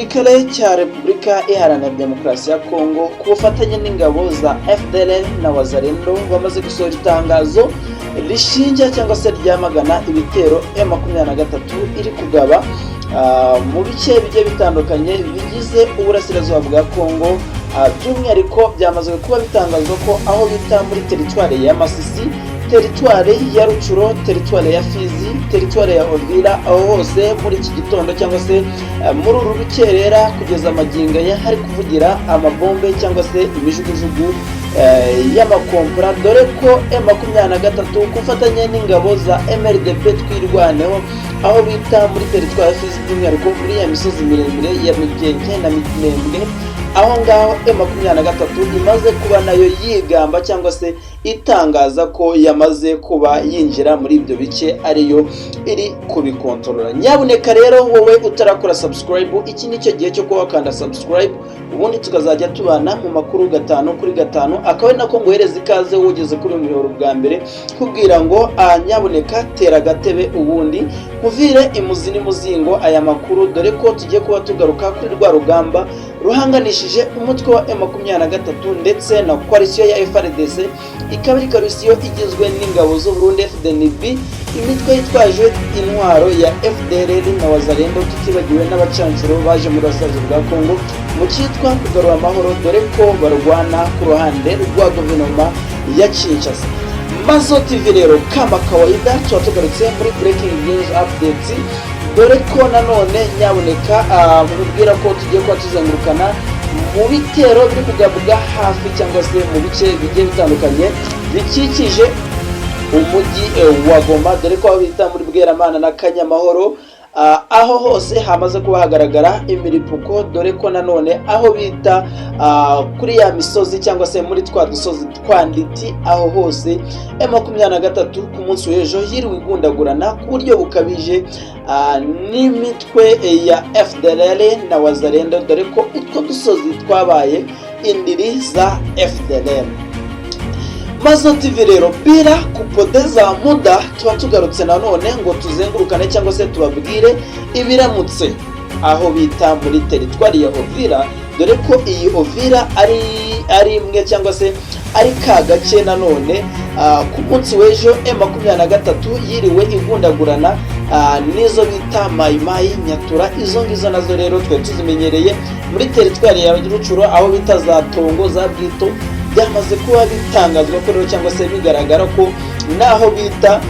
Igisirikare cya Repubulika Iharanira Demokarasi ya Kongo ku bufatanye n'ingabo za FDLR na Wazalendo bamaze gusohora itangazo rishinja cyangwa se ryamagana ibitero M23 iri kugaba mu bice bigiye bitandukanye bigize uburasirazuba bwa Kongo. By'umwihariko byamaze kuba bitangazwa ko aho bita muri teritwari ya Masisi, teritwari ya Rutshuru, teritwari ya Fizi, teritwari ya Uvira, aho hose muri iki gitondo cyangwa se muri uru rukerera kugeza amagingo aya hari kuvugira amabombe cyangwa se imijugujugu y'amakompora, dore ko M23 ku bufatanye n'ingabo za MRDP Twirwaneho, aho bita muri teritwari ya Fizi, by'umwihariko muri ya misozi miremire ya Mikenke na Minembwe, aho ngaho M23 imaze kuba nayo yigamba cyangwa se itangaza ko yamaze kuba yinjira muri ibyo bice, ariyo iri kubikontorora. Nyabuneka rero, wowe utarakora subscribe, iki ni cyo gihe cyo kuba wakanda subscribe, ubundi tukazajya tubana mu makuru gatanu kuri gatanu. Akaba ari nako nguhereza ikaze wugeze kuri uyu muyoboro bwa mbere, kubwira ngo nyabuneka tera agatebe ubundi nkuvire imuzi n'imuzingo aya makuru, dore ko tugiye kuba tugaruka kuri rwa rugamba ruhanganishije umutwe wa M23 ndetse na coalition ya FARDC, ikaba ari coalition igizwe n'ingabo z'u Burundi FDNB, imitwe yitwaje intwaro ya FDLR na Wazalendo, tutibagiwe n'abacancuro baje mu burasirazuba bwa Kongo mu cyitwa kugarura amahoro, dore ko barwana ku ruhande rwa guverinoma ya Kinshasa. Mazo TV rero, kama kawaida, tuba tugarutse muri breaking news updates, dore ko nanone nyabuneka mubwira ko tugiye kuba tuzengurukana mu bitero biri kugabwa hafi cyangwa se mu bice bigiye bitandukanye bikikije umujyi wa Goma, dore ko aho bita muri Bweramana na Kanyamahoro, aho hose hamaze kuba hagaragara imiripuko, dore ko nanone aho bita kuri ya misozi cyangwa se muri twa dusozi twa Nditi, aho hose M23 ku munsi w'ejo yiriwe igundagurana ku buryo bukabije n'imitwe ya FDLR na Wazalendo, dore ko utwo dusozi twabaye indiri za FDLR. Mazo TV rero, bila kupoteza muda, tuba tugarutse nanone ngo tuzengurukane cyangwa se tubabwire ibiramutse aho bita muri teritwari ya Uvira, dore ko iyi Uvira ari imwe cyangwa se ari ka gace nanone ku munsi w'ejo M23 yiriwe igundagurana n'izo bita Mayimayi Nyatura. Izo ngizo nazo rero twari tuzimenyereye muri teritwari ya Rutshuru, aho bita za Tongo, za Bwito. Byamaze kuba bitangazwa ko rero cyangwa se bigaragara ko naho bita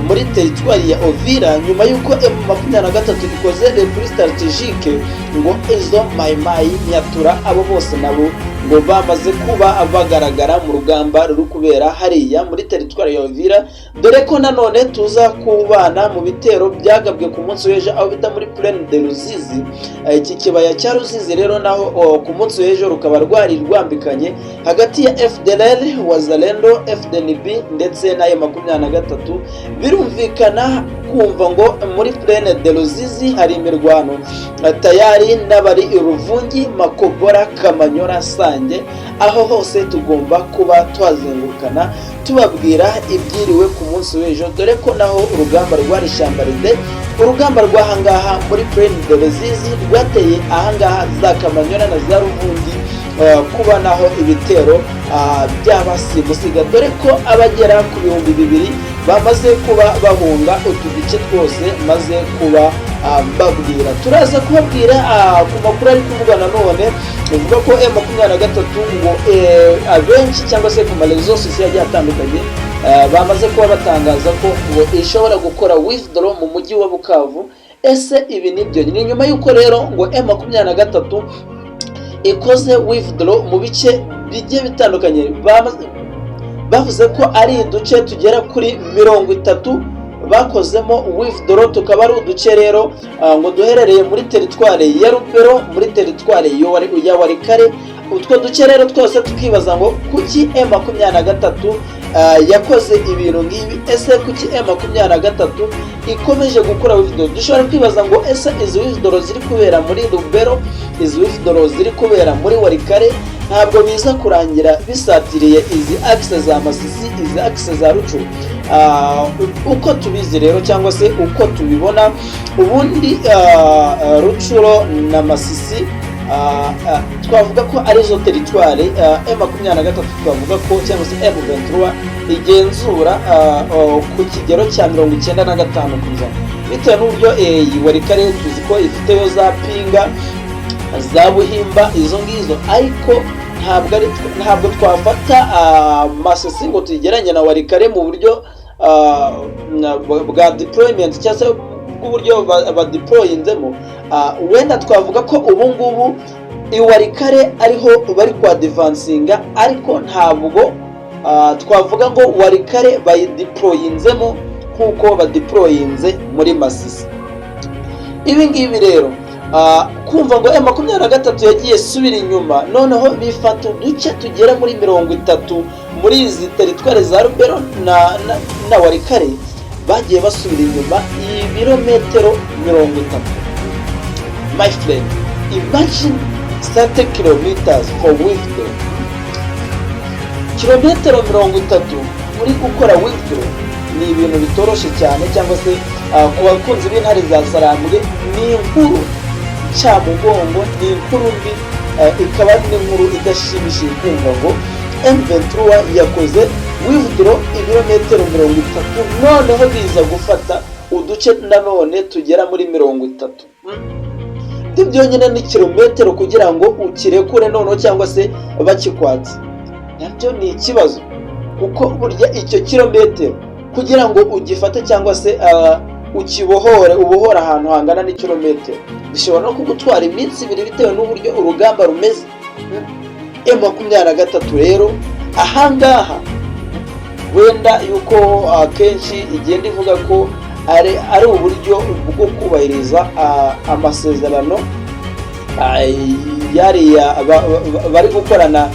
muri teritwari ya Uvira, nyuma y'uko M23 ikoze repli stratégique, ngo izo Mayimayi Nyatura abo bose nabo ngo bamaze kuba bagaragara mu rugamba ruri kubera hariya muri teritwari ya Uvira, dore ko nanone tuza kubana mu bitero byagabwe ku munsi w'ejo aho bita muri Plaine de Ruzizi. Iki kibaya cya Ruzizi rero naho ku munsi w'ejo rukaba rwari rwambikanye hagati ya FDLR, Wazalendo, FDNB ndetse na M23. Birumvikana kumva ngo muri Plaine de Ruzizi hari imirwano tayari, n'abari i Ruvungi, Makobora, Kamanyora, Sange, aho hose tugomba kuba twazengurukana tubabwira ibyiriwe ku munsi w'ejo, dore ko naho urugamba rwari shambaride. Urugamba rw'ahangaha muri Plaine de Ruzizi rwateye ahangaha za Kamanyora na za Ruvungi kuba naho ibitero by'abasimusiga, dore ko abagera ku 2000 bamaze kuba bahunga utu duce twose maze kuba mbabwira. Turaza kubabwira ku makuru ari kuvugwa nanone bivuga ko M23 ngo abenshi cyangwa se ku ma réseaux sociaux agiye atandukanye bamaze kuba batangaza ko ngo ishobora gukora withdraw mu mujyi wa Bukavu. Ese ibi nibyo? Ni nyuma y'uko rero ngo M23 ikoze withdraw mu bice bigiye bitandukanye, bavuze ko ari uduce tugera kuri 30 bakozemo withdraw, tukaba ari uduce rero ngo duherereye muri teritwari ya Rubero, muri teritwari ya Walikale. Utwo duce rero twose tukibaza ngo kuki M23 Yakoze ibintu nk'ibi? Ese kuki M23 ikomeje gukora withdraw? Dushobora kwibaza ngo ese izi withdraw ziri kubera muri Lubero, izi withdraw ziri kubera muri Walikale, ntabwo biza kurangira bisatiriye izi axe za Masisi, izi axe za Rutshuru? Uko tubizi rero cyangwa se uko tubibona, ubundi Rutshuru na Masisi twavuga ko arizo territoire M23 twavuga ko cyangwa se M23 igenzura ku kigero cya 95%, bitewe n'uburyo iyi Walikale tuzi ko ifiteyo za Pinga, za Buhimba, izo ngizo. Ariko ntabwo twafata Masisi ngo tuyigeranye na Walikale mu buryo bwa deployment cyangwa se bw'uburyo badeployinzemo. Wenda twavuga ko ubu ngubu i Walikale ariho bari kwadvancinga, ariko ntabwo twavuga ngo Walikale bayideployinzemo nk'uko badeployinze muri Masisi. Ibi ngibi rero, kumva ngo M23 yagiye subira inyuma, noneho bifata uduce tugera muri 30 muri izi territoire za Lubero na Walikale, bagiye basubira inyuma ibirometero 30. My friend, imagine 30 kilometers for withdraw. Kilometero 30 uri gukora withdraw ni ibintu bitoroshye cyane, cyangwa se ku bakunzi b'intare za Sarambwe ni inkuru ncamugongo, ni inkuru mbi, ikaba n'inkuru idashimishije kumva ngo M23 yakoze withdraw ibirometero 30, noneho biza gufata uduce nanone tugera muri 30. Ibyo byonyine ni kilometero kugira ngo ukirekure noneho cyangwa se bakikwatse, nabyo ni ikibazo, kuko burya icyo kilometero kugira ngo ugifate cyangwa se ukibohore, ubohore ahantu hangana n'ikilometero, bishobora no kugutwara iminsi 2 bitewe n'uburyo urugamba rumeze. M23 rero ahangaha, wenda yuko akenshi igenda ivuga ko ari uburyo bwo kubahiriza amasezerano yariya bari gukorana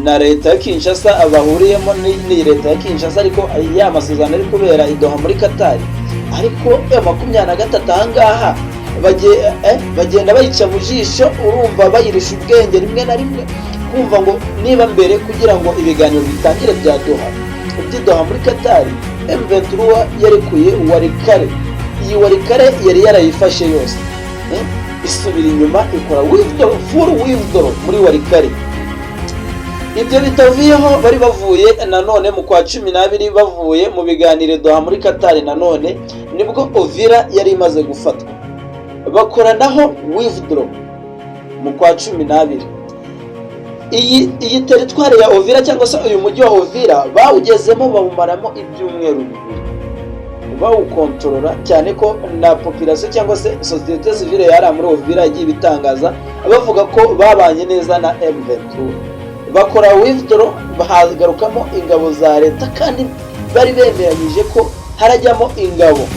na leta ya Kinshasa, bahuriyemo n'iyi leta ya Kinshasa, ariko ya masezerano ari kubera i Doha muri Qatar. Ariko M23 ahangaha bagenda bayica mu jisho, urumva bayirisha ubwenge rimwe na rimwe, kumva ngo niba mbere kugira ngo ibiganiro bitangire bya Doha, by'i Doha muri Qatar, M23 yarekuye Walikale. Iyi Walikale yari yarayifashe yose, isubira inyuma ikora withdraw, full withdraw muri Walikale. Ibyo bitavuyeho, bari bavuye nanone mu kwa 12, bavuye mu biganiro Doha muri Qatar, nanone nibwo Uvira yari imaze gufatwa, bakoranaho withdraw mu kwa 12. Iyi territoire ya Uvira cyangwa se uyu mujyi wa Uvira bawugezemo, bawumaramo ibyumweru 2 bawukontorora, cyane ko na population cyangwa se société civile yari muri Uvira yagiye ibitangaza bavuga ko babanye neza na M23. Bakora withdraw, hagarukamo ingabo za leta, kandi bari bemeranyije ko harajyamo ingabo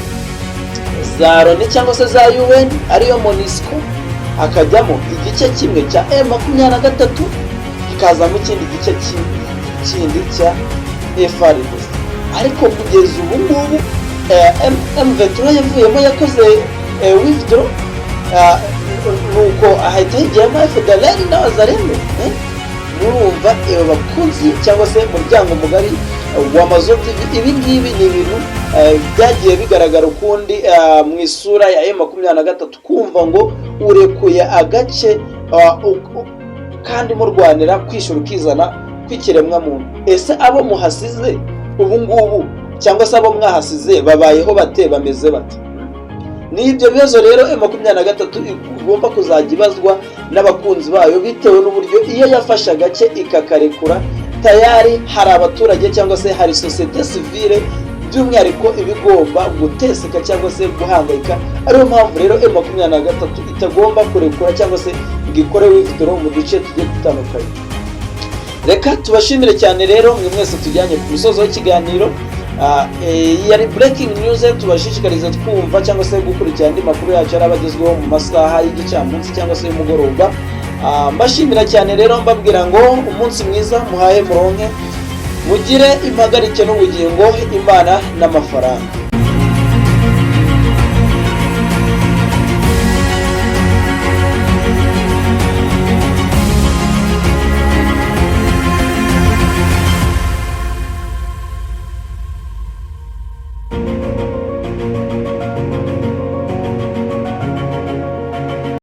za Loni cyangwa se za UN ariyo MONUSCO, hakajyamo igice kimwe cya M23, hakazamo ikindi gice kindi cya FARDC. Ariko kugeza ubu ngubu M23 yavuyemo, yakoze withdraw, nuko ahita higiramo FDLR n'Abazalendo. Murumva aba bakunzi cyangwa se muryango mugari wa Mazo TV, ibi ngibi ni ibintu byagiye bigaragara ukundi mu isura ya M23. Kumva ngo urekuye agace kandi murwanira kwishyura ukizana kw'ikiremwamuntu, ese abo muhasize ubu ngubu cyangwa se abo mwahasize babayeho bate, bameze bate? Ni ibyo bibazo rero M23 igomba kuzajya ibazwa n'abakunzi bayo, bitewe n'uburyo iyo yafashe agace ikakarekura, tayari hari abaturage cyangwa se hari société civile by'umwihariko iba igomba guteseka cyangwa se guhangayika. Ariyo mpamvu rero M23 itagomba kurekura cyangwa se ngo ikore withdraw mu duce tugiye dutandukanye. Reka tubashimire cyane rero mwe mwese tujyanye ku musozo w'ikiganiro. Yari breaking news. Tubashishikariza twumva cyangwa se gukurikira andi makuru yacu araba agezweho mu masaha y'igicamunsi cyangwa se y'umugoroba. Mbashimira cyane rero, mbabwira ngo umunsi mwiza, muhaye muronke. Mugire impagarike n'ubugingo, Imana n'amafaranga.